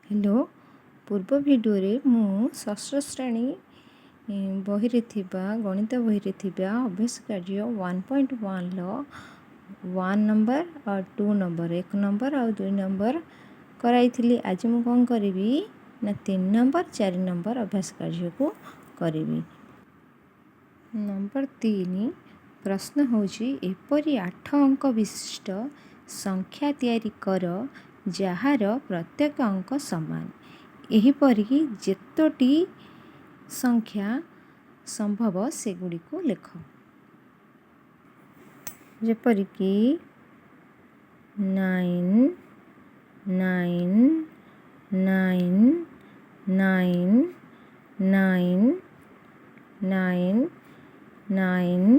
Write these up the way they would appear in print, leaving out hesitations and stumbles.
Hello, ପୂର୍ବ ଭିଡ଼ିଓରେ ମୁଁ ଷଷ୍ଠ ଶ୍ରେଣୀ ବହିରେ ଥିବା, ଗଣିତ ବହିରେ ଥିବା ଅଭ୍ୟାସ କାର୍ଯ୍ୟ 1.1ର 1 ନମ୍ବର ଆଉ 2 ନମ୍ବର, 1 ନମ୍ବର ଆଉ 2 ନମ୍ବର କରାଇଥିଲି। ଆଜି ମୁଁ କ'ଣ କରିବି ନା 3 ନମ୍ବର, 4 ନମ୍ବର ଅଭ୍ୟାସ କାର୍ଯ୍ୟକୁ କରିବି। ନମ୍ବର 3 ପ୍ରଶ୍ନ ହେଉଛି, ଏପରି 8 ଅଙ୍କ ବିଶିଷ୍ଟ ସଂଖ୍ୟା ତିଆରି କର ଯାହାର ପ୍ରତ୍ୟେକ ଅଙ୍କ ସମାନ। ଏହିପରି ଯେତୋଟି ସଂଖ୍ୟା ସମ୍ଭବ ସେଗୁଡ଼ିକୁ ଲେଖ। ଯେପରିକି 9 9 9 9 9 9 9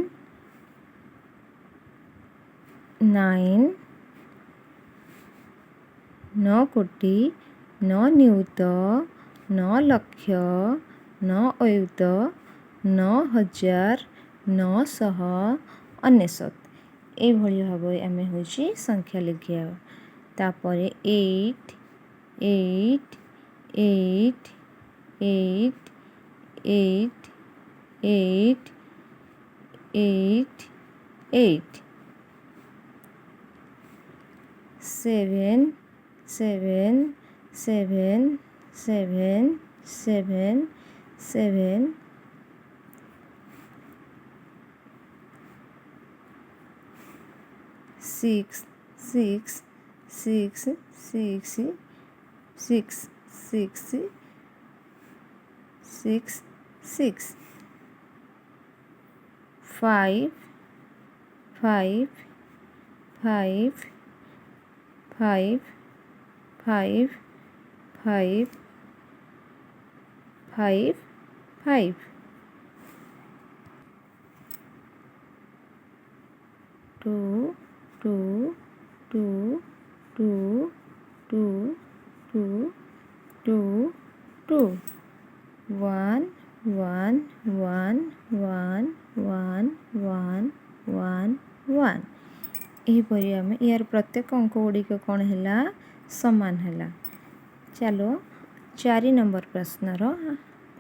9, 9 କୋଟି 9 ନିୟୁତ 9 ଲକ୍ଷ 9 ଅୟୁତ 9999। ଏଇଭଳି ଭାବେ ଆମେ ହେଉଛି ସଂଖ୍ୟା ଲେଖିବା। ତାପରେ 8 8 8 8 8 8 8 8, 7 7 7 7 7 7, 6 6 6 6 6 6 6 6, 5 5 5 5 5 5 5 5, 2 2 2 2 2 2 2 2, 1 1 1 1 1 1 1 1। ଏହିପରି ଆମେ ଏହାର ପ୍ରତ୍ୟେକ ଅଙ୍କ ଗୁଡ଼ିକ କ'ଣ ହେଲା? ସମାନ ହେଲା। ଚାଲ 4 ନମ୍ବର ପ୍ରଶ୍ନର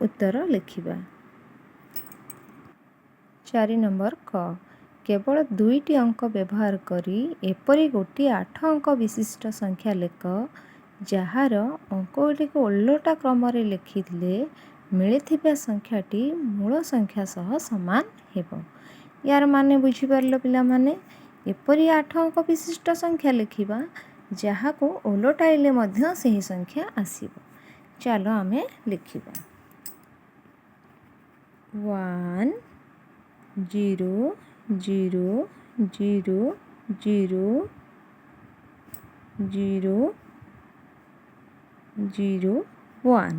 ଉତ୍ତର ଲେଖିବା। 4 ନମ୍ବର କ, କେବଳ 2ଟି ଅଙ୍କ ବ୍ୟବହାର କରି ଏପରି ଗୋଟିଏ 8 ଅଙ୍କ ବିଶିଷ୍ଟ ସଂଖ୍ୟା ଲେଖ ଯାହାର ଅଙ୍କ ଗୁଡ଼ିକୁ ଓଲଟା କ୍ରମରେ ଲେଖିଲେ ମିଳିଥିବା ସଂଖ୍ୟାଟି ମୂଳ ସଂଖ୍ୟା ସହ ସମାନ ହେବ। ୟାର ମାନେ ବୁଝିପାରିଲ ପିଲାମାନେ? ଏପରି 8 ଅଙ୍କ ବିଶିଷ୍ଟ ସଂଖ୍ୟା ଲେଖିବା ଯାହାକୁ ଓଲଟାଇଲେ ମଧ୍ୟ ସେହି ସଂଖ୍ୟା ଆସିବ। ଚାଲ ଆମେ ଲେଖିବା। 1 0 0 0 0 0 0 1।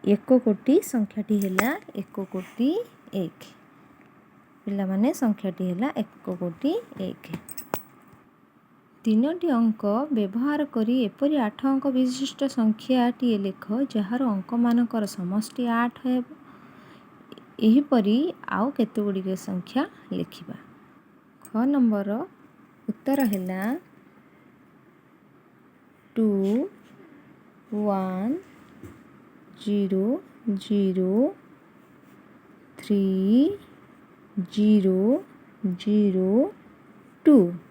1 କୋଟି ସଂଖ୍ୟାଟି ହେଲା 1 କୋଟି 1। ପିଲାମାନେ, ସଂଖ୍ୟାଟି ହେଲା 1 କୋଟି 1। 3ଟି ଅଙ୍କ ବ୍ୟବହାର କରି ଏପରି 8 ଅଙ୍କ ବିଶିଷ୍ଟ ସଂଖ୍ୟାଟିଏ ଲେଖ ଯାହାର ଅଙ୍କମାନଙ୍କର ସମଷ୍ଟି 8 ହେବ। ଏହିପରି ଆଉ କେତେ ଗୁଡ଼ିକ ସଂଖ୍ୟା ଲେଖିବା। ଖ ନମ୍ବର ଉତ୍ତର ହେଲା 2 1 0 0 3 0 0 2।